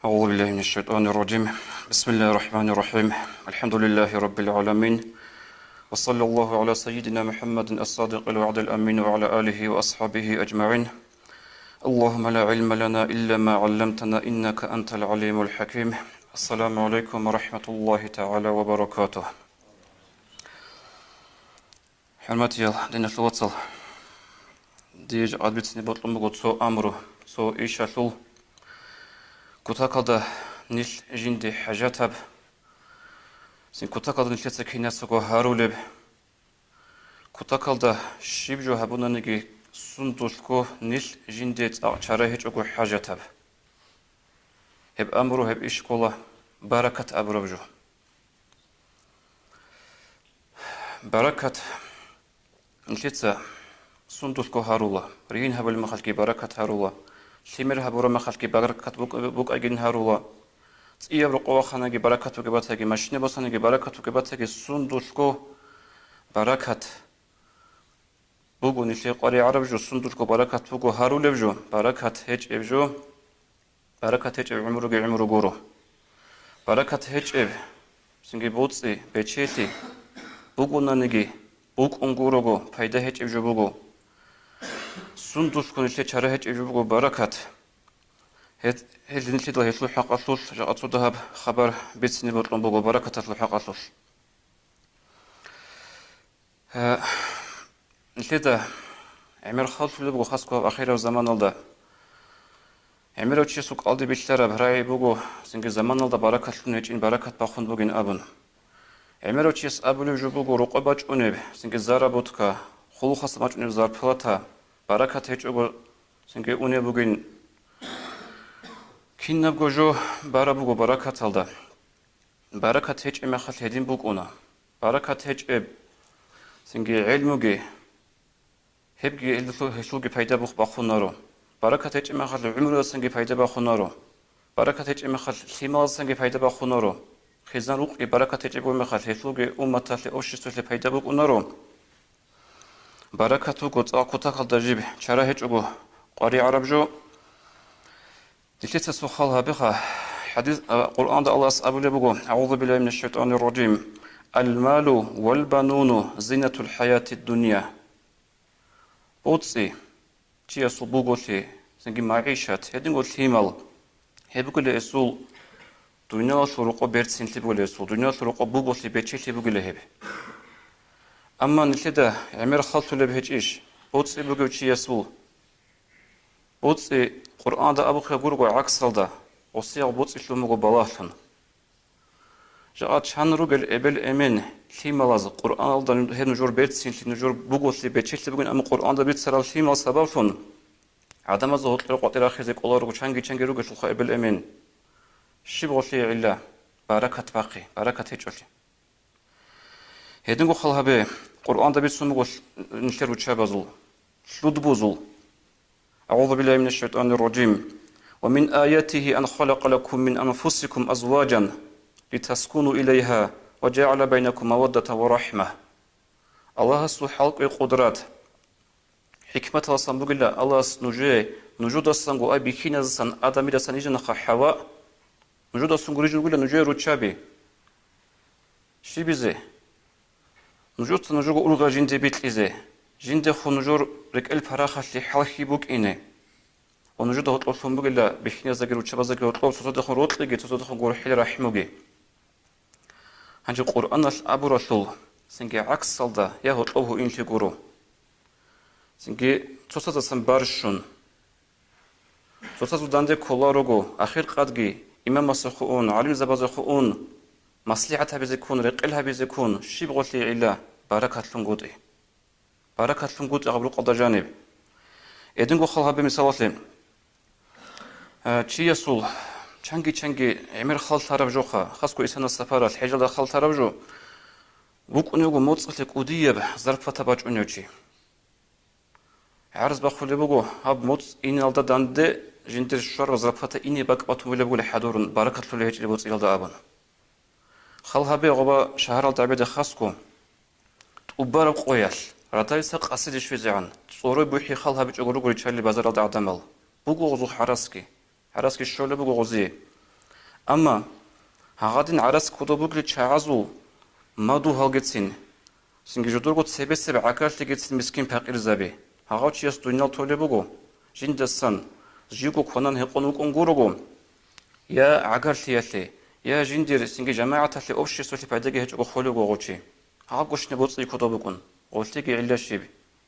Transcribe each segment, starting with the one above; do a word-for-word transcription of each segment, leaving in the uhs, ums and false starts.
أعوذ بالله من الشيطان الرجيم. بسم الله الرحمن الرحيم. الحمد لله رب العالمين. وصلى الله على سيدنا محمد الصادق الوعد الأمين وعلى آله وأصحابه أجمعين. اللهم لا علم لنا إلا ما علمتنا إنك أنت العليم الحكيم. السلام عليكم ورحمة الله تعالى وبركاته. ХӀурматиял диналъул вацал, дие жакъа бицине бокьун буго цо амру, цо ишалъул. Кутакалда нилъ жинде хӀажатаб, цин кутакалда нилъеца киназго гьарулеб, кутакалда щиб жо гьабунаниги сундулъго нилъ жинде цӀакъ чара гьечӀого хӀажатаб. Гьеб амру, гьеб иш ккола баракат абураб жо. Баракат нилъеца сундулъго гьарула, ригьин гьабулеб мехалъги баракат гьарула, лъимер гьабураб мехалъги баракат букӀ-, букӀагин гьарула, цӀияб рокъов ваханаги баракат бугеб батаги, машина босаниги баракат бугеб батаги, сундулъго баракат буго нилъее къваригӀ гьараб жо, сундулъго баракат буго гьарулеб жо, баракат гьечӀеб жо. Баракат гьечӀеб гӀумруги гӀумру гуро. Баракат гьечӀеб, цинги боцӀи, бечелъи бугонаниги, букӀун гурого, пайда гьечӀеб жо буго. Сундулъго нилъее чара гьечӀеб жо буго баракат. Гьед-, гьел нилъидал гьелъул хӀакъалъулъ жакъа цо дагьаб хабар бицине бокьун буго баракаталъул хӀакъалъулъ. Э, нилъеда гӀемер халлъулеб буго хасго гьаб ахираб заманалда. ГӀемерав чиясул кӀалдиб бихьараб рагӀи буго, цинги заманалда баракатлъун гьечӀин, баракат бахун бугин абун. ГӀемерав чияс абулеб жо буго рокъоб бачӀунеб, цинги заработка, хъулухъас бачӀунеб зарплата, баракат гьечӀого, цинги унеб бугин. Кинабго жо бараб буго баракаталда. Баракат гьечӀеб мехалъ гьедин букӀуна. Баракат гьечӀеб, цинги гӀелмуги, гьебги гьелдалъу-, гьелъулги пайда бух-, бахунаро. Баракат гьечӀеб мехалъ гӀумрудасанги пайда бахунаро. Баракат гьечӀеб мехалъ лъималазасанги пайда бахунаро. Хизан рукъги баракат гьечӀеб мехалъ гьелъулги умматалъе, обществалъе пайда букӀунаро. Баракат буго цӀакъ кутакалда жиб чара гьечӀого къваригӀараб жо. Нилъеца цо хал гьабеха. ХӀадис, а, Къуръанда Аллагьас абулеб буго: «АгӀузу биллагьи минаш шайтӀанир ражим. Ал-малу вал-бануну зинатул хӀаятид дунья». БоцӀи, чиясул буголъи, цинги магӀишат, гьединго лъимал, гьеб бугила гьесул дуниялалъул рокъоб берцинлъи бугила гьесул, дуниялалъул рокъоб буголъи, бечелъи бугила гьеб. Амма нилъеда гӀемер халлъулеб гьечӀищ, боцӀи бугев чиясул. БоцӀи Къуръанда абухъе гурого гӀаксалда, гъосиягъ боцӀи лъун буго балагьлъун. Жакъа чан ругел эбел-эмен, лъималаз Къуръаналда гьеб нужер берцинлъи, нужер буголъи, бечелъи бугин, амма Къуръанда бицарал лъимал сабаблъун гӀадамазда гьоркьор къватӀир рахизе кӀоларуго чанги-чанги ругелъулха эбел-эмен. Щиб гъолъие гӀилла? Баракат бахъи, баракат гьечӀолъи. Гьединго хал гьабе, Къуръанда бицун буго лъ-, нилъер руччабазул, лъудбузул. АгӀузу биллагьи минаш шайтӀанир ражим. «Ва мин аятигьи ан халакъа лакум мин анфусикум азваджан литаскуну илайгьа ва жагӀала байнакум маваддатан ва рахӀма». Аллагьасул хӀалкӀвей къудрат, хӀикматаласан бугила Аллагьас нужее, нужудасанго ай бихьиназасан Адамидасан рижанаха ХӀава, нужудасанго рижун ругила нужее руччаби. Щибизе? Нужеца нужего ургъа жинде бикьизе, жиндехун нужер рекӀел парахалъе хӀалхьи букӀине. Ва нужеда гьоркьоблъун бугила бихьиназдаги руччабаздаги гьоркьоб цоцадехун рокьиги, цоцадехун гурхӀел рахӀмуги. Гьанже Къуръаналъ абуралъул, цинги гӀаксалда я гьоркьоб гьуинлъи гуро. Цинги цоцаздасан барщун. Цоцазул данде кколаруго, ахир къадги имамасухъун, гӀалимзабазухъун, маслихӀат гьабизехун, рекъел гьабизехун, щиб гъолъие гӀилла, баракатлъунгутӀи. БаракатлъунгутӀи гьаб рукъалда жаниб. Гьединго хал гьабе мисалалъе. Э, чиясул чанги-чанги гӀемер халлъараб жоха, хасго исана сапаралъ, хӀежалда халлъараб жо, букӀунего моцӀалъе кӀудияб зарплата бачӀунев чи. ГӀарз бахулеб буго, гьаб моцӀ иналда данде жиндир щвараб зарплата ине бакӀ батун бугеб бугила хӀадурун, баракатлъулеб гьечӀеб боцӀиялда абун. Хал гьабе гъоба шагьаралда гӀебеде хасго, тӀубараб къоялъ, радалица къаседе щвезегӀан, цӀорой бухӀи хал гьабичӀого руго риччалил базаралда гӀадамал. Буго гъозул хӀарасги. ХӀарасги щолеб буго гъозие. Амма гьагъадин гӀарац кодоб бугел чагӀазул мадугьалгицин, цинги жодорго цебесеб гӀагарлъигицин мискин-пакъирзаби, гьагъав чияс дунял толеб буго, жиндасан, живго кванан гьекъон вукӀун гурого, я гӀагарлъиялъе, я жиндир цинги жамагӀаталъе, обществалъе пайдаги гьечӀого холев гъов чи. Гьаб гушни боцӀи кодоб букӀун, гъолъиги гӀилла щиб,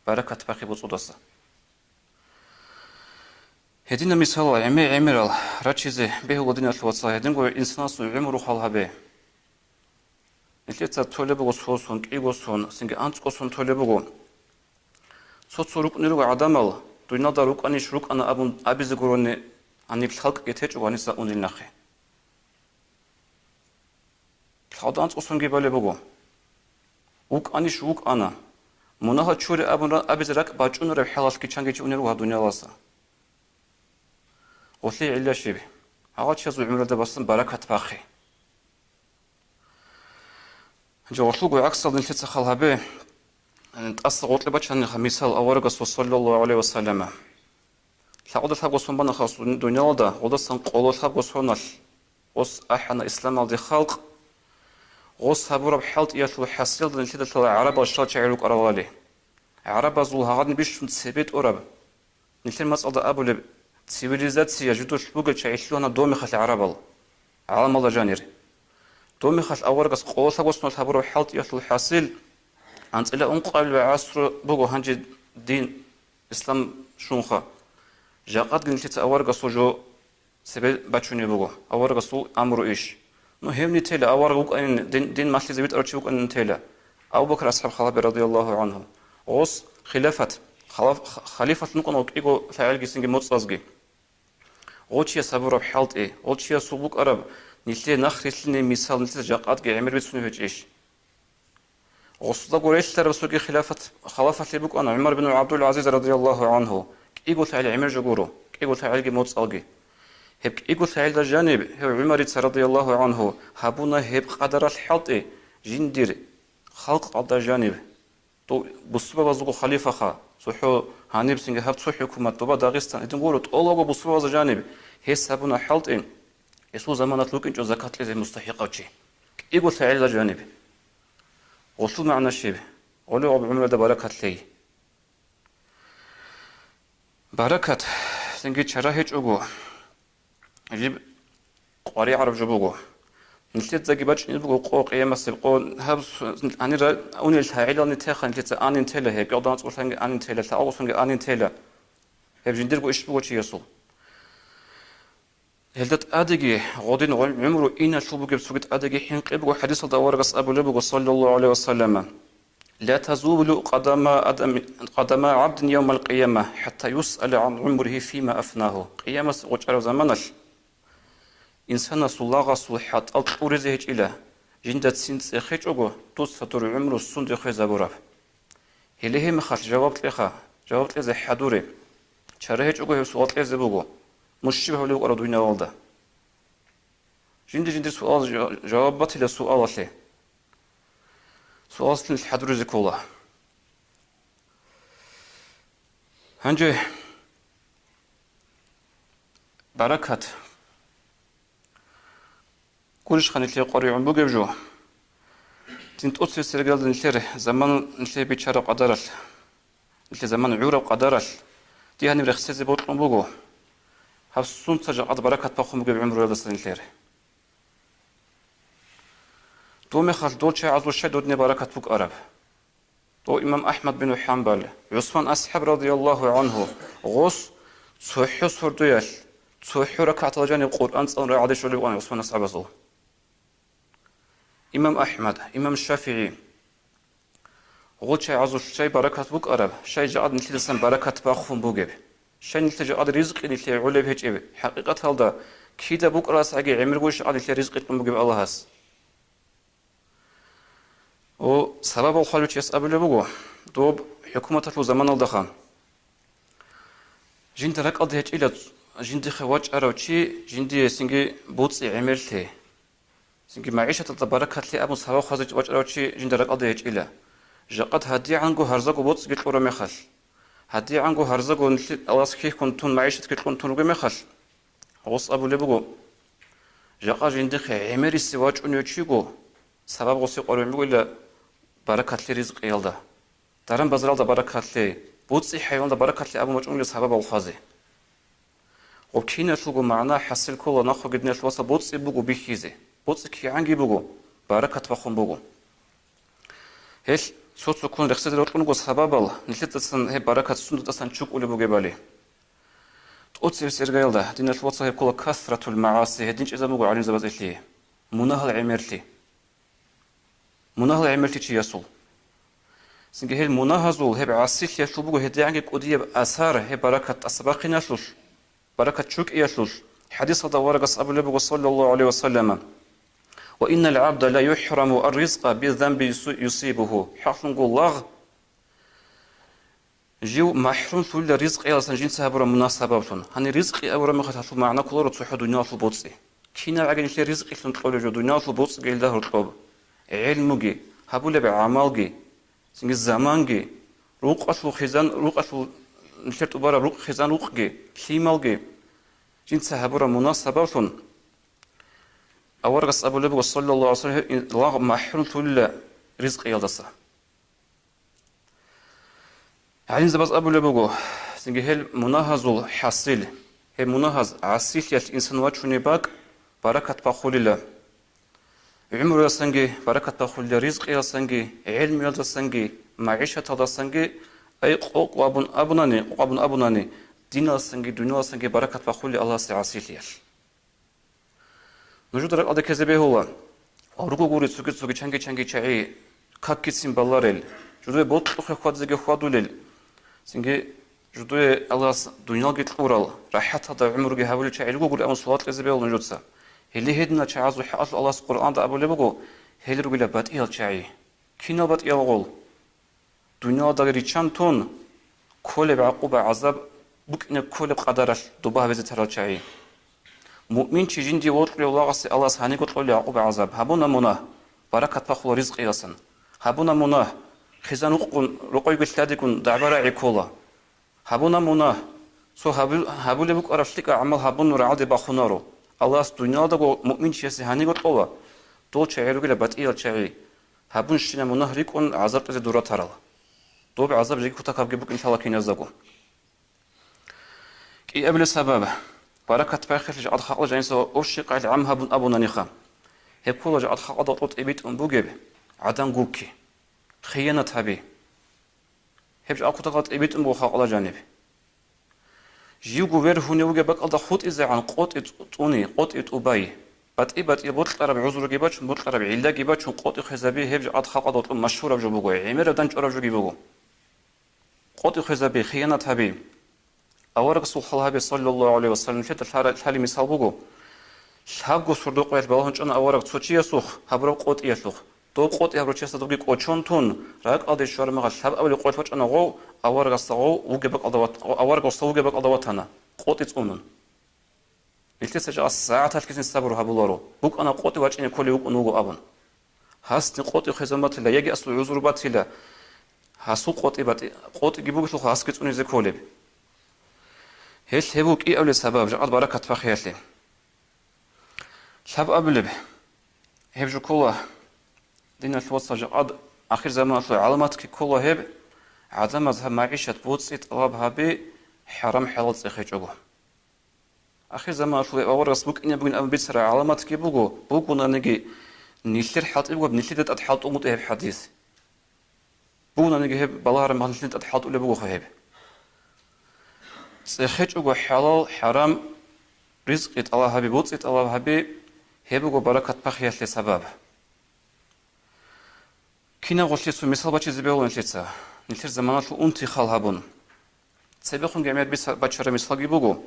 баракат бахъи боцӀудаса. Гьединаб мисалал гӀемер-гӀемерал рачизе бегьула, диналъул вацал, гьединго инсанасул гӀумру хал гьабе. Нилъеца толеб буго цо сон, кӀиго сон, цинги анцӀго сон толеб буго. Цо-цо рукӀунел руго гӀадамал, дуниялда рукӀанищ рукӀана абун абизе гурони, гьаниб лъалкӀги течӀого гьаниса унел нахъе. Лъалда анцӀго сонги балеб буго. ВукӀанищ вукӀана. Мунагьал чуре абун ра-, абизе ракӀ бачӀунареб хӀалалъги чанги чи унел руго гьаб дуниялалдаса. Гъолъие гӀилла щиб? Гьагъал чиясул гӀумруялда басан баракат бахъе. Гьанже гъолъулго гӀаксалда нилъеца хал гьабе, тӀаса гъоркье бачаниха мисал аварагасул, саллаллагьу гӀалайгьи ва саллама. Лъабкъоялда лъабго сон бана гъос дун-, дуниялалда, гъолдасан къоло лъабго соналъ гъос ахӀана исламалде халкъ. Гъос гьабураб хӀалтӀиялъул хӀасилалда нилъеда лъала гӀарабал щал чагӀи рукӀаралали. ГӀарабазул гьагъадин бищун цебе тӀураб, нилъер мацӀалда абулеб, цивилизация жидулъ бугел чагӀи лъугьана доб мехалъ гӀарабал, гӀаламалда жанир. Доб мехалъ аварагас къоло лъабго соналъ гьабураб хӀалтӀиялъул хӀасил, анцӀила ункъабилеб гӀасру буго гьанже дин, ислам щунха. Жакъадги нилъеца аварагасул жо цебе бачунеб буго, аварагасул амру иш. Ну, гьев нилъ тела, авараг вукӀанин, дин, дин малъизе витӀарав чи вукӀанин нилъ тела. Абу Бакр асхӀаб хал гьабе, радияллагьу гӀангьу. Гъос хилафат, халаф-, ха-, халифат вукӀана кӀиго лъагӀелгицинги моцӀазги. Гъов чияс гьабураб хӀалтӀи, гъов чиясул букӀараб нилъее нахърилълъине мисал нилъеца жакъадги гӀемер бицунеб гьечӀищ? Гъосдаго релълъараб цоги хилафат, халафалъе букӀана ГӀумар бин ГӀабдул-ГӀазиз, радияллагьу гӀангьу, кӀиго лъагӀел гӀемер жо гуро, кӀиго лъагӀелги моцӀалги. Гьеб кӀиго лъагӀелда жаниб гьев ГӀумарица, радияллагьу гӀангьу, гьабуна гьеб къадаралъ хӀалтӀи жиндир халкъалда жаниб. Дов бусурбабазулго халифаха, цохӀо гьаниб цинги гьаб цо хӀукумат, доба Дагъистан, гьедин гуро, тӀолабго бусурбабазда жаниб гьес гьабуна хӀалтӀи, гьесул заманалъ вукӀинчӀо закат кьезе мустахӀикъав чи. КӀиго лъагӀелда жаниб. Гъолъул магӀна щиб? Гъолев гьаб гӀумруялда баракат лъей. Баракат, цинги чара гьечӀого, жиб къваригӀараб жо буго. Нилъедаги бачӀунеб буго къо, къиямасеб къо, гьаб с-, гьанир ра-, унел лъагӀелални теха нилъеца анин тела, гьеб кӀалдал анцӀго лъанги анин тела, лъабго сонги анин тела. Гьеб жиндирго иш буго чиясул. Гьелда тӀадеги гъодин гъо-, гӀумру иналъул бугеб цоги тӀадеги хӀинкъи буго, хӀадисалда аварагас абулеб буго, саллаллагьу гӀалайгьи ва саллама: «Ла тазулу къадама адами-, къадама гӀабдин явмал къияма, хӀатта юсъала гӀан гӀумригьи фима афнагьу». Къиямас гъочӀараб заманалъ инсанасул лагъасул хӀатӀал кьуризе гьечӀила, жинда цин цӀехечӀого, дуца дур гӀумру сунде хвезабураб. Гьеле гьеб мехалъ жаваб кьеха, жаваб кьезе хӀадуре. Чара гьечӀого гьеб суал кьезе буго, мун щиб гьавлев вукӀарав дуниялалда? Жинди-жиндир суал жа-, жаваб батила суалалъе. Суалалъе хӀадуризе ккола. Гьанже баракат. Гурищха нилъее къваригӀун бугеб жо? Дин тӀоцебесеб рагӀалда нилъер заман нилъее биччараб къадаралъ, нилъер заман гӀураб къадаралъ, дие гьаниб рехсезе бокьун буго. Гьаб сунца жакъад баракат бахъун бугеб гӀумруялдаса нилъер? Дов мехалъ дол чагӀазул щай додине баракат букӀараб? Дов имам АхӀмад бин ХӀамбал, ГӀусман асхӀаб радияллагьу гӀангьу, гъос цохӀо сордоялъ, цохӀо ракагӀаталда жаниб Къуръан цӀалун рагӀаде щолеб вукӀана ГӀусман асхӀабазул. Имам АхӀмад, имам ШафигӀи, гъол чагӀазул щай баракат букӀараб, щай жакъад нилъидасан баракат бахун бугеб, щай нилъер жакъад ризкъи нилъее гӀолеб гьечӀеб, хӀакъикъаталда кида букӀарасаги гӀемерго жакъад нилъее ризкъи кьун бугеб Аллагьас. О, сабабал хвалучияс абулеб буго, доб хӀукуматалъул заманалдаха. Жинда ракӀалда гьечӀила жиндихъе вачӀарав чи жиндие цинги боцӀи гӀемерлъи, цинги магӀишаталда баракатлъи абун сабаб хвазе вачӀарав чи жинда ракӀалда гьечӀила. Жакъад гьадигӀанго гьарзаго боцӀиги кьураб мехалъ, гьадигӀанго гьарзаго нилъ-, Аллагьас хьихьун тун, магӀишатги кьун тун ругеб мехалъ, гъос абулеб буго, Жакъа жиндихъе гӀемерисе вачӀунев чиго, сабаб гъосе къваригӀун бугила баракатлъи ризкъиялда, даран-базаралда баракатлъи, боцӀи-хӀайваналда баракатлъи абун вачӀунила сабабал хвазе. Гъоб киналъулго магӀна хӀасил ккола нахъеги, диналъул вацал, боцӀи буго бихьизе. БоцӀи кигӀанги буго, баракат бахъун буго. Гьелъ цо-цоккун рехсезе рокьун руго сабабал, нилъедасан гьеб баракат сундатасан чукӀулеб бугебали. ТӀоцебесеб иргаялда, диналъул вацал, гьеб ккола касратул магӀаси, гьедин чӀезаб буго гӀалимзабаз илъие. Мунагьал гӀемерлъи. Мунагьал гӀемерлъи чиясул. Цинги гьел мунагьазул, гьеб гӀасилъиялъул буго гьедигӀанги кӀудияб асар гьеб баракат тӀаса бахъиналъулъ, баракат чукӀиялъулъ. ХӀадисалда аварагас абулеб буго, саллаллагьу гӀалайгьи ва саллама: «Ва иннал гӀабда ла юхӀраму ар-ризкъа би-занби юсу-, юсибугьу». ХӀакълъунго лагъ жив махӀрумлъулила ризкъиялдасан жинца гьабураб мунагь сабаблъун. Гьанир ризкъи абураб мехалъ гьалъул магӀна кколаро цохӀо дуниялалъул боцӀи. КинабгӀаги нилъер ризкъилъун кьолеб жо дуниялалъул боцӀиги гьелда гьоркьоб, гӀелмуги, гьабулеб гӀамалги, цинги заманги, рукъалъул хизан, рукъалъул нилъер тӀубараб рукъ, хизан рукъги, лъималги, жинца гьабураб мунагь сабаблъун аварагас абулеб буго, саллаллагьу гӀалайгьи ва саллам, гьеб ин-, лагъ махӀрумлъулила ризкъиялдаса. ГӀалимзабаз абулеб буго, цинги гьел мунагьазул хӀасил, гьеб мунагьаз гӀасилъиялъ инсан вачунеб бакӀ баракат бахъулила. ГӀумруялдасанги баракат бахъулила, ризкъиялдасанги, гӀелмуялдасанги, магӀишаталдасанги, ай къокъ абун абунани, къокъ абун абунани, диналдасанги, дуниялдасанги баракат бахъулила Аллагьасе гӀасилъиялъ. Нужеда ракӀалде ккезе бегьула, руго гури цоги-цоги чанги-чанги чагӀи какицин баларел, жудуе бокьухъе хьвадизеги хьвадулел, цинги жудуе Аллагьас дуниялги кьурал, рахӀаталда гӀумруги гьабулел чагӀи руго гури абун суал кьезе бегьула нужеца. Гьеле гьединал чагӀазул хӀакъалъулъ Аллагьас Къуръанда абулеб буго, гьел ругила батӀиял чагӀи. Кинал батӀиял гъол? Дуниялда риччан тун, кколеб гӀакъуба-гӀазаб букӀине кколеб къадаралъ доба гьабизе тарал чагӀи. Муъминчи жинди вокьулев лагъасе Аллагьас гьаниго кьолеб гӀакъуба-гӀазаб. Гьабуна мунагь, баракат бахъула ризкъиялдасан. Гьабуна мунагь, хизан рукъгун, рокъойги лъадигун дагӀба-рагӀи ккола. Гьабуна мунагь, цо гьабу-, гьабулеб букӀараб лъикӀаб гӀамал гьабун рагӀалде бахунаро. Аллагьас дуниялдаго муъминчиясе гьаниго кьола, дол чагӀи ругила батӀиял чагӀи. Гьабунщина мунагь рикӀкӀун гӀазаб кьезе дур ратарал. Доб гӀазаб жеги кутакабги букӀин лъала киназдаго. КӀиабилеб сабаб, баракат бахъиялъе жакъад халкъалда жаниса ва урщикъал гӀам гьабун абунаниха. Гьеб ккола жакъад халкъалда гьоркьоб тӀибитӀун бугеб гӀадан гукки, хиянат гьаби. Гьеб жакъа кутакалда тӀибитӀун буго халкъалда жаниб. Живго вергьунев вугеб бакӀалда хутӀизегӀан къотӀи цӀу-, цӀуни, къотӀи тӀубай. БатӀи-батӀи бокьараб гӀузруги бачун, бокьараб гӀиллаги бачун къотӀи хвезаби, гьеб жакъад халкъалда гьоркьоб машгьураб жо буго, гӀемераб дандчӀвараб жоги буго. КъотӀи хвезаби, хиянат гьаби. Аварагасул хал гьабе, саллаллагьу гӀалайгьи ва саллам, нилъеда лъара-, лъалеб мисал буго. Лъабго сордо-къоялъ балагьун чӀана авараг цо чиясухъ гьабураб къотӀиялъухъ. Дов къотӀи гьабурав чиясда довги кӀочон тун, ракӀалде щвараб мехалъ лъабабилеб къоялъ вачӀана гъов, аварагасда гъов вугеб бакӀалда ват-, аварагасда вугеб бакӀалда ватана, къотӀи цӀунун. Нилъеца жакъа сагӀаталъгицин сабру гьабуларо, букӀана къотӀи вачӀине кколев вукӀун вуго абун. Гьасде къотӀи хвезабун батила, яги аслу гӀузру батила, гьасул къотӀи батӀи-, къотӀиги бугелъулха гьасги цӀунизе кколеб. Гьелъ гьеб буго кӀиабилеб сабаб жакъад баракат бахъиялъе. Лъабабилеб, гьеб жо ккола, диналъул вацал, жакъад ахирзаманалъул гӀаламатги ккола гьеб, гӀадамаз гьаб магӀишат боцӀи тӀалаб гьаби хӀарам-хӀалал цӀехечӀого. Ахирзаманалъул гьеб аварагас букӀине бугин абун бицарал гӀаламатги буго, бугунаниги, нилъер хӀалтӀи буго, нилъеда тӀад хӀалтӀунгутӀи гьеб хӀадис. Бугунаниги гьеб балагьараб мехалъ нилъеда тӀад хӀалтӀулеб бугоха гьеб. ЦӀехечӀого хӀалал-хӀарам ризкъи тӀалаб гьаби, боцӀи тӀалаб гьаби, гьеб буго баракат бахъиялъе сабаб. Кинаб гъолъие цо мисал бачизе бегьула нилъеца, нилъер заманалъул унти хал гьабун. Цебехунги гӀемер бица-, бачараб мисалги буго.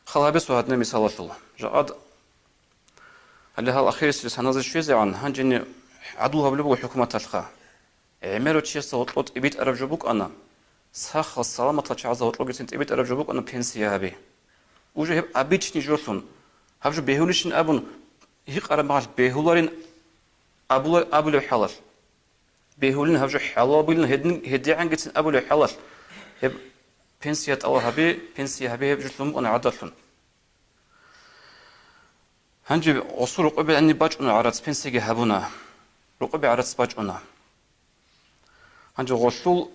Хал гьабе цо гьадинаб мисалалъул. Жакъад гьале гьал ахирисеб саназе щвезегӀан, гьанжеги гӀадлу гьабулеб буго хӀукуматалъха. ГӀемерав чиясда гьоркьоб тӀибитӀараб жо букӀана, сахал-саламатал чагӀазда гьоркьобгицин тӀибитӀараб жо букӀана пенсия гьаби. Уже гьеб обычный жолъун, гьаб жо бегьулищин абун гьикъараб мехалъ бегьуларин абула-, абулеб хӀалалъ. Бегьулин гьаб жо хӀалалбулин гьедин-, гьедигӀангицин абулеб хӀалалъ, гьеб пенсия тӀалаб гьаби, пенсия гьаби гьеб жолъун букӀана гӀадалъун. Гьанже гъосул рокъобе гӀениб бачӀуна гӀарац, пенсияги гьабуна. Рокъобе гӀарац бачӀуна. Гьанже гъолъул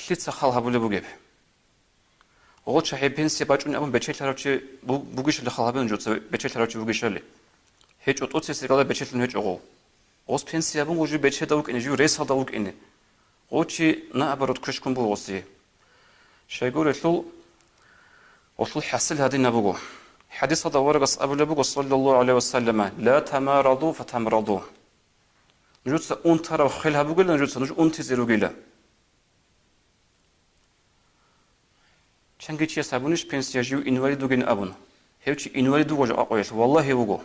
лъица хал гьабулеб бугеб? Гъо чагьи пенсия бачӀунеб абун бечелъарав чи бу-, бугищали хал гьабе нужеца, бечелъарав чи вугищали? ГьечӀо, тӀоцесегала бечелъун гьечӀо гъов. Гъос пенсия абун жив бечеда вукӀине, жив ресалда вукӀине. Гъо чи наоборот квешкун буго гъосие. Щайгурелъул, гъолъул хӀасил гьадинаб буго. ХӀадисалда аварагас абулеб буго, саллаллагьу гӀалайгьи ва саллама: «Ла тамараду фатамраду». Нужеца унтараб хвел гьабугила, нужеца нуж унтизе ругила. Чанги чияс гьабунищ пенсия жив инвалид вугин абун? Гьев чи инвалид вуго жакъа къоялъ, валлагьи, вуго.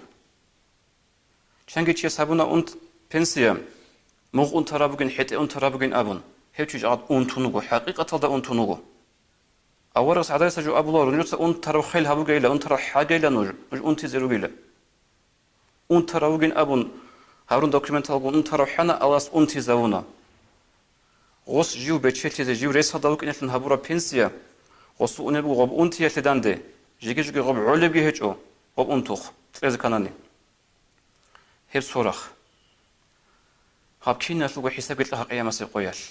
Чанги чияс гьабуна унт пенсия, мугъ унтараб бугин, хӀетӀе унтараб бугин абун, гьев чи жакъа унтун вуго, хӀакъикъаталда унтун вуго. Аварагас гӀадайса жо абула, нужеца унтараб хвел гьабугейила, унтараб хӀагейила нуж, нуж унтизе ругила. Унтарав вугин абун, гьарун документалгун унтарав хӀана, Аллагьас унтизавуна. Гъос жив бечелъизе, жив ресалда вукӀинелъун гьабураб пенсия, гъосул унеб гъоб унтиялъе данде, жеги-жеги гъоб гӀолебги гьечӀо, гъоб унтухъ кьезе кканани. Гьеб сорахъ. Гьаб киналъулго хӀисабги кьа къиямасеб къоялъ.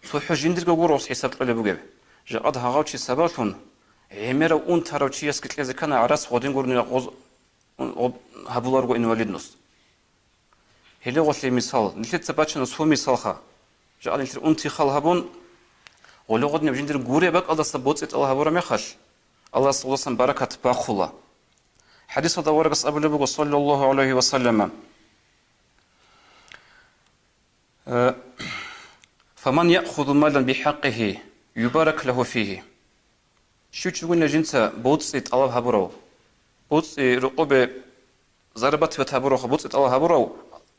ЦохӀо жиндирго гуро гъос хӀисаб кьолеб бугеб. Жакъад гьагъав чи сабаблъун, гӀемерав унтарав чиясги кьезе ккана гӀарац гъодин гурони гъоз гъоб-, гьабуларго инвалидность. Гьеле гъолъе мисал, нилъеца бачана цо мисалха. Жакъа нилъер унти хал гьабун, гъоле гъодинаб жиндир гуреб бакӀалдаса боцӀи тӀала гьабураб мехалъ, Аллагьас гъоласан баракат бахъула. ХӀадисалда аварагас абулеб буго, саллаллагьу гӀалайгьи ва саллама, э, «Фаман яхузу малан бихӀакъигьи, юбарак лагьу фигьи». Щив чи вугони жинца боцӀи тӀалаб гьабурав, боцӀи рокъобе зарабатывать гьабурав, боцӀи тӀалаб гьабурав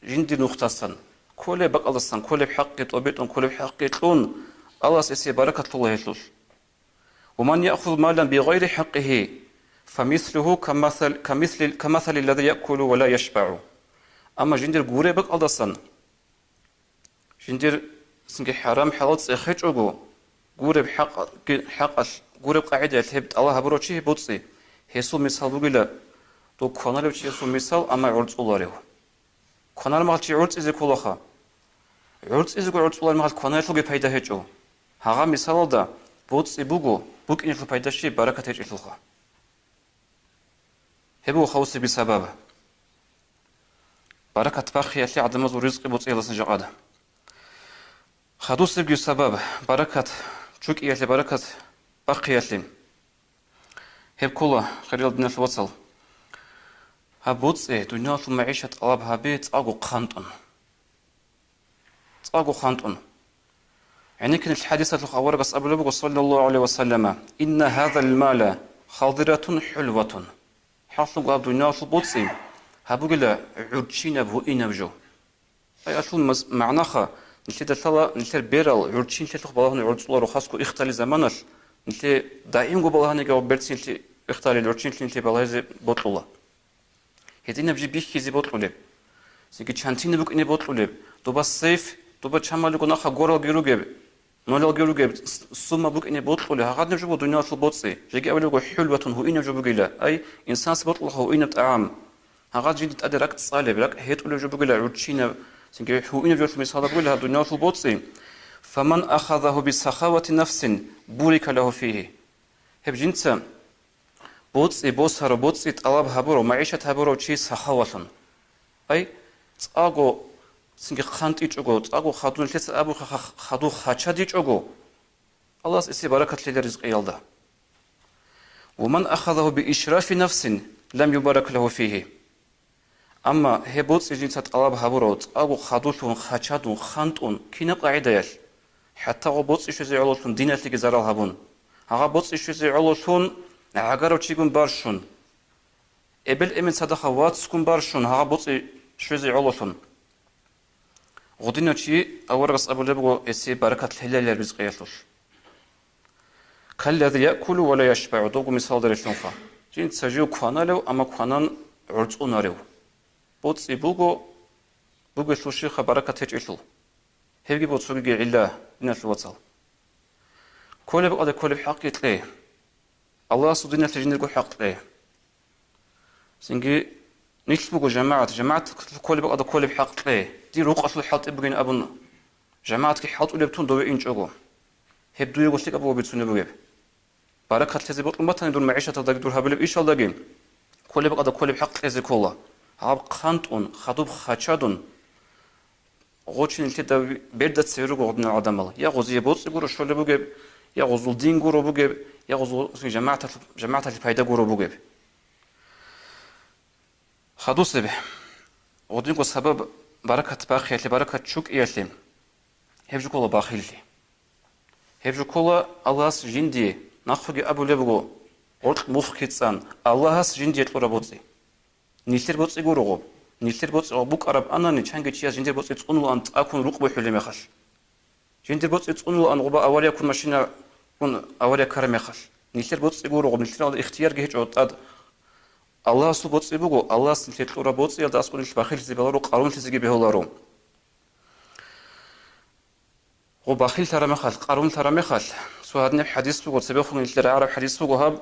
жиндир нухдасан, кколеб бакӀалдасан, кколеб хӀакъги тӀобитӀун, кколеб хӀакъги кьун, Аллагьас гьесие баракат лъула гьелъулъ. «Ва ман яхуз малан бигъайри хӀакъигьи, фамислугьу камасал-, камисли-, камасалиллази якулу ва ла яшбагӀу». Амма жиндир гуреб бакӀалдасан, жиндир цинги хӀарам-хӀалал цӀехечӀого, гуреб хӀакъ-, хӀакъалъ, гуреб къагӀидаялъ гьеб тӀалаб гьабурав чи гьеб боцӀи, гьесул мисал бугила, дов кваналев чиясул мисал, амма гӀорцӀуларев. Кванар мехалъ чи гӀорцӀизе кколаха. ГӀорцӀизего гӀорцӀулар мехалъ кванаялъулги пайда гьечӀо. Гьагъа мисалалда боцӀи буго, букӀинелъул пайда щиб, баракат гьечӀелъулха. Гьеб буго хадусебги сабаб. Баракат бахъиялъе гӀадамазул ризкъи боцӀиялдасан жакъада. Хадусебги сабаб, баракат, чӀукӀиялъе баракат бахъиялъе. Гьеб ккола, хириял диналъул вацал. Гьаб боцӀи, дуниялалъул магӀишат тӀалаб гьабе цӀакъго хъантӀун. ЦӀакъго хъантӀун. ГӀенеккиналъ хӀадисалъухъ аварагас абулеб буго, саллаллагьу гӀалайгьи ва саллама: «Инна гьазал мала хадиратун хӀулватун». ХӀакълъунго гьаб дуниялалъул боцӀи гьаб бугила гӀурччинаб, гьуинаб жо. Аяталъул мас-, магӀнаха, нилъеда лъала нилъер берал гӀурччинлъиялъухъ балагьун гӀорцӀуларо, хасго ихтали заманалъ, нилъе даимго балагьаниги гьаб берцинлъи ихталил гӀурччинлъи нилъе балагьизе бокьула. Гьединаб жиб бихьизе бокьулеб. Цинги чантине букӀине бокьулеб. Доба сейф, доба чамалиго наха горалги ругеб, нолалги ругеб, с-, сумма букӀине бокьулеб. Гьагъадинаб жо буго дуниялалъул боцӀи. Жеги абулебго хӀулватун, гьуинаб жо бугила. Ай, инсанас бокьулаха гьуинаб тӀагӀам. Гьагъад жинда тӀаде ракӀ цӀалеб, ракӀ гьетӀулеб жо бугила гӀурччинаб, цинги гьуинаб жолъул мисал бугила гьаб дуниялалъул боцӀи. «Фаман ахазагьу бисахавати нафсин, бурика лагьу фигьи». Гьеб жинца боцӀи босарав, боцӀи тӀалаб гьабурав, магӀишат гьабурав чи сахавалъун. Ай, цӀакъго цинги хъантӀичӀого, цӀакъго хадув, нилъеца абухъа, ха-, хадув хачадичӀого, Аллагьас гьесие баракат лъела ризкъиялда. «Ва ман ахазагьу биишрафи нафсин, лам юбарак лагьу фигьи». Амма гьеб боцӀи жинца тӀалаб гьабурав, цӀакъго хадулъун, хачадун, хъантӀун, кинаб къагӀидаялъ? ХӀатта гъо боцӀи щвезе гӀололъун диналъеги зарал гьабун. Гьагъа боцӀи щвезе гӀололъун гӀагарав чигун барщун. Эбел-эмен цадахъ вацгун барщун гьагъа боцӀи щвезе гӀололъун. Гъудинав чи аварагас абулеб буго гьесие баракат лъелайилан ризкъиялъулъ. «Каллази якулу ва ла яшбагӀу», добго мисалда релълъунха. Жинца жив кваналев, амма кванан гӀорцӀунарев. БоцӀи буго, бугелъул щиха баракат гьечӀелъул. Гьебги буго цогиги гӀилла, диналъул вацал. Кколеб къаде кколеб хӀакъги кье. Аллагьасул диналъе жиндирго хӀакъ кье. Цинги Нилъ буго жамагӀат, жамагӀат кколеб бакӀалда кколеб хӀакъ кье. Дир рукъалъул хӀалтӀи бугин абун, жамагӀатги хӀалтӀулеб тун дове инчӀого. Гьеб дуего лъикӀаб буго бицунеб бугеб. Баракат лъезе бокьун батани дур магӀишаталдаги дур гьабулеб ишалдаги, кколеб бакӀалда кколеб хӀакъ кьезе ккола. Гьаб хъантӀун, хадуб хачадун, гъочи нилъеда берда цеве руго гъодинал гӀадамал. Я гъозие боцӀи гуро щолеб бугеб, я гъозул дин гуро бугеб, я гъозул жамагӀаталъ-, жамагӀаталъе пайда гуро бугеб. Хадусеб, гъодинго сабаб баракат бахъиялъе, баракат чукӀиялъе, гьеб жо ккола бахиллъи. Гьеб жо ккола Аллагьас жиндие, нахъеги абулеб буго, гъоркь мухъги цӀан, Аллагьас жиндие кьураб боцӀи. Нилъер боцӀи гуро гъоб. Нилъер боцӀи гъоб букӀараб анани, чанги чияс жиндир боцӀи цӀунулаан тӀакун рукъ бухӀулеб мехалъ. Жиндир боцӀи цӀунулаан гъоба авария ккун, машина ккун авария ккараб мехалъ. Нилъер боцӀи гуро гъоб, нилъер ихтиярги гьечӀо тӀад. Аллагьасул боцӀи буго, Аллагьас нилъее кьураб боцӀиялда аскӀоб нилъ бахиллъизе баларо, къарумлъизеги бегьуларо. Гъоб бахиллъараб мехалъ, къарумлъараб мехалъ, цо гьадинаб хӀадис буго, цебехун нилъер рагӀараб хӀадис буго гьаб.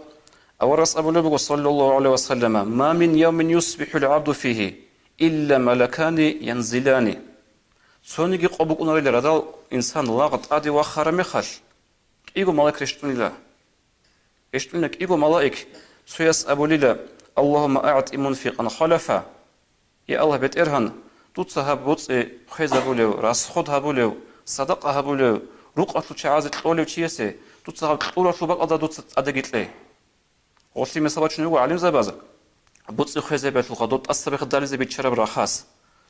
Аварагас абулеб буго, саллаллагьу гӀалайгьи ва саллама: «Ма мин явмин юсбихӀул гӀабду фигьи, илла малакани янзилани». Цониги къо букӀунарила радал инсан лагъ тӀаде вахараб мехалъ, кӀиго малаик рещтӀунила. РещтӀунила кӀиго малаик, цояс абулила: «Аллагьумма агӀти мунфикъан халафа». Я Аллагь, БетӀергьан, дуца гьаб боцӀи хвезабулев, расход гьабулев, садакъа гьабулев, рукъалъул чагӀазе кьолев чиясе дуца гьаб кьуралъул бакӀалда дуца тӀадеги кье. Гъолъи мисал бачун буго гӀалимзабаз, боцӀи хвезабиялъулха доб тӀасабихъ дализе биччараб рахас.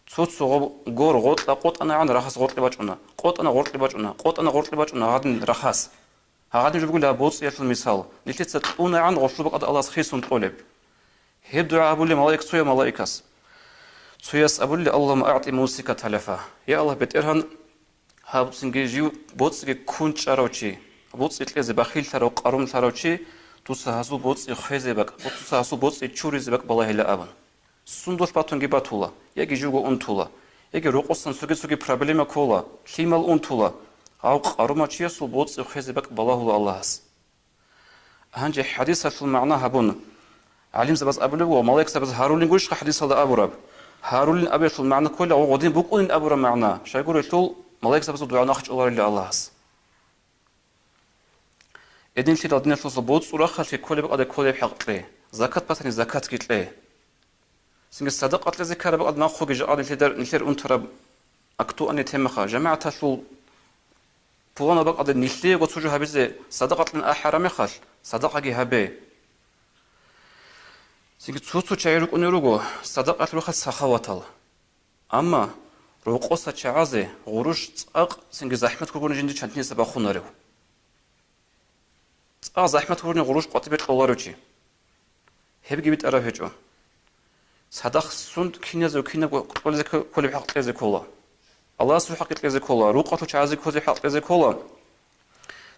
Цо-цо гъо-, гор гъоркьа къотӀанагӀан рахас гъоркье бачӀуна, къотӀана гъоркье бачӀуна, къотӀана гъоркье бачӀуна гьадин рахас. Гьагъадин жо бугила боцӀиялъул мисал, нилъеца кьунагӀан гъолъул бакӀалда Аллагьас хисун кьолеб. Гьеб дугӀа гьабулеб малаик цояв малаикас. Цояс абулеб: «Аллагьумма агӀти мумсикан талафа». Я Аллагь, БетӀергьан, гьаб цинги жив боцӀиги ккун чӀарав чи, боцӀи кьезе бахиллъарав, къарумлъарав чи, дуца гьасул боцӀи хвезе бакӀ, дуца гьасул боцӀи чуризе бакӀ балагьила абун. Сундулъ батунги батула, яги живго унтула, яги рокъосан цоги-цоги проблема ккола, лъимал унтула, гьав къарумав чиясул боцӀи хвезе бакӀ балагьула Аллагьас. Гьанже хӀадисалъул магӀна гьабун, гӀалимзабаз абулеб ва малаикзабаз гьарулин гурищха хӀадисалда абураб? Гьарулин абиялъул магӀна ккола ва гъодин букӀунин абураб магӀна, щайгурелъул малаикзабазул дугӀа нахъчӀоларила Аллагьас. Гьединлъидал диналъул боцӀул рахъалъе кколеб бакӀалде кколеб хӀакъ кье, закат батани закатги кье. Цинги садакъа кьезе ккараб бакӀалде нахъеги жакъа нилъеда, нилъер унтараб актуальный темаха, жамагӀаталъул пуланаб бакӀалде нилъеего цо жо гьабизе садакъа кьун ахӀараб мехалъ, садакъаги гьабе. Цинги цо-цо чагӀи рукӀунел руго садакъаялъул рахъалъ сахаватал. Амма рокъоса чагӀазе гъурущ цӀакъ цинги захӀмат гурони жинди чантиниса бахунарев. ЦӀакъ захӀмат гурони гъурущ къватӀибе кьоларев чи. Гьебги битӀараб гьечӀо. Цадахъ сун киназего кинабго кьолезе кколеб хӀакъ кьезе ккола. Аллагьасул хӀакъи кьезе ккола, рукъалъул чагӀазе ккозе хӀакъ кьезе ккола.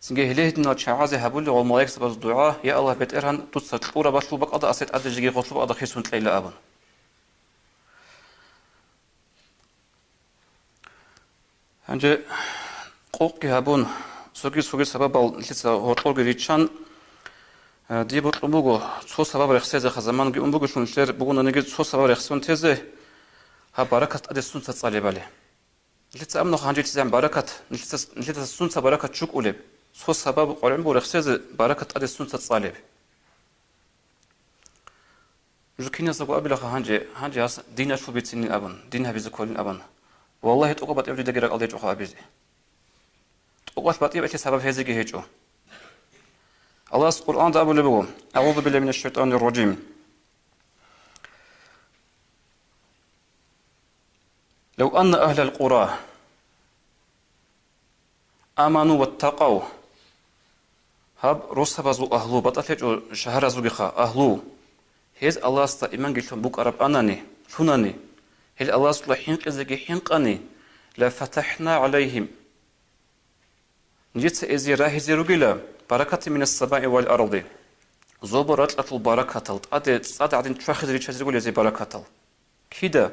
Цинги гьеле гьединал чагӀазе гьабулеб ва малаикзабаз дугӀа: «Я Аллагь, БетӀергьан, дуца кьураб балъул бакӀалда асетӀаде жеги гъолъул бакӀалда хисун кьейила», – абун. Гьанже къокъги гьабун, цоги-цоги сабабал нилъеца гьоркьорги риччан, э, дие бокьун буго, цо сабаб рехсезеха заманги ун бугелъул, нилъер бугонаниги цо сабаб рехсон тезе, гьаб баракат тӀаде сунца цӀалебали. Нилъеца амнухъ гьанже чизегӀан баракат, нилъеца, нилъеца сунца баракат чукӀулеб, цо сабаб къваригӀун буго рехсезе баракат тӀаде сунца цӀалеб. Жо киназдаго абилаха гьанже, гьанже гьас диналъул бицинин абун, дин гьабизе кколин абун. Валлагьи, тӀокӀаб батӀияб жидаги ракӀалда гьечӀоха абизе. ТӀокӀалъ батӀияб гьелъе сабаб гьезеги гьечӀо. Аллагьас Къуръанда абулеб буго: «АгӀузу биллагьи минаш шайтӀанир ражим. Лав анна агьлал къура аману ваттакъав». Гьаб росабазул агьлу, батӀалъечӀо шагьаразулгиха агьлу. Гьез Аллагьасда иманги лъун букӀараб анани, лъунани, гьел Аллагьасукьа хӀинкъизеги хӀинкъани, ла фатахӀна гӀалайгьим. Нижеца эзие рагьизе ругила баракатин минас самаи вал арди. Зобал-ракьалъул баракатал, тӀаде цӀад гӀадин чвахизе риччазе ругила эзие баракатал. Кида?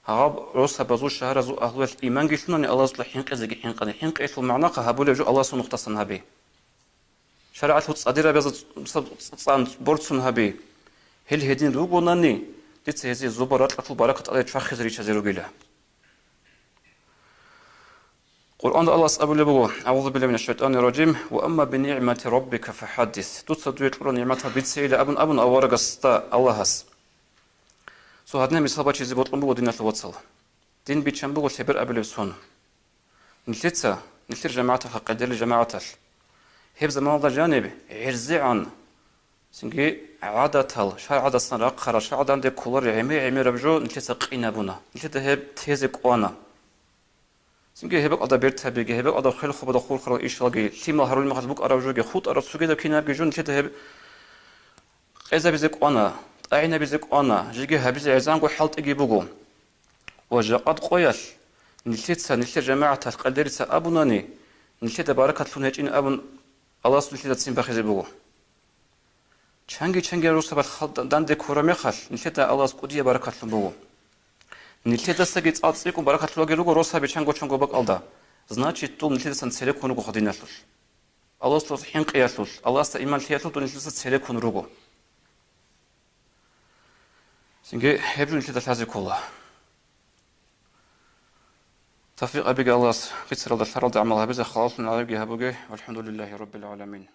Гьаб росабазул шагьаразул агьлуялъ иманги лъунани Аллагьасукьа хӀинкъизеги хӀинкъани. ХӀинкъиялъул магӀнаха гьабулеб жо Аллагьасул нухдасан гьаби. ШаригӀаталъул цӀадирабазда ц-, ц-, цӀан борцун гьаби. Гьел гьедин ругонани, Дица гьезие зобал ракьалъул баракат тӀаде чвахизе риччазе ругила. Къуръанда Аллагьас абулеб буго: «АгӀузу биллагьи минаш шайтӀанир ражим, ва амма би нигӀмати раббика фахаддис». Дуца дуе кьурал нигӀматал бицейила абун абун аварагасда Аллагьас. Цо гьадинаб мисал бачизе бокьун буго, диналъул вацал. Дин биччан буго лъебер абилеб сон. Нилъеца, нилъер жамагӀаталъ, къайдали жамагӀаталъ, гьеб заманалда жаниб гӀерзегӀан, цинги гӀадатал, шаргӀалдасан рахъарал, шаргӀалда данде кколарел гӀемер-гӀемераб жо нилъеца къинабуна, нилъеда гьеб тезе кӀвана. Цинги гьеб бакӀалда бертабиги, гьеб бакӀалда хвел-хвубалда хурхарал ишалги, лъимал гьарулел мехалъ букӀараб жоги, хутӀараб цогидаб кинабги жо нилъеда гьеб къезабизе кӀвана, тӀагӀинабизе кӀвана, жеги гьабизе гӀезанго хӀалтӀиги буго. Ва жакъад къоялъ нилъеца, нилъер жамагӀаталъ къайдарица абунани, нилъеда баракат лъун гьечӀин абун, Аллагьас нилъеда ццин бахизе буго. Чанги-чанги росабалъ хал-, данде ккураб мехалъ, нилъеда Аллагьас кӀудияб баракат лъун буго. Нилъедасаги цӀакъ цӀикӀкӀун баракат лъулаги руго росаби чанго-чанго бакӀалда, значит, дол нилъедасан цере ккун руго диналъулъ. Аллагьасул хӀинкъиялъулъ, Аллагьасда иман лъиялъулъ дол нилъеца цере ккун руго. Цинги гьеб жо нилъеда лъазе ккола. Тавфикъ гьабеги Аллагьас, бицаралда лъаралда гӀамал гьабизе, халаллъун гӀадабги гьабуге. ВалхӀамдулиллагьи раббил гӀаламин.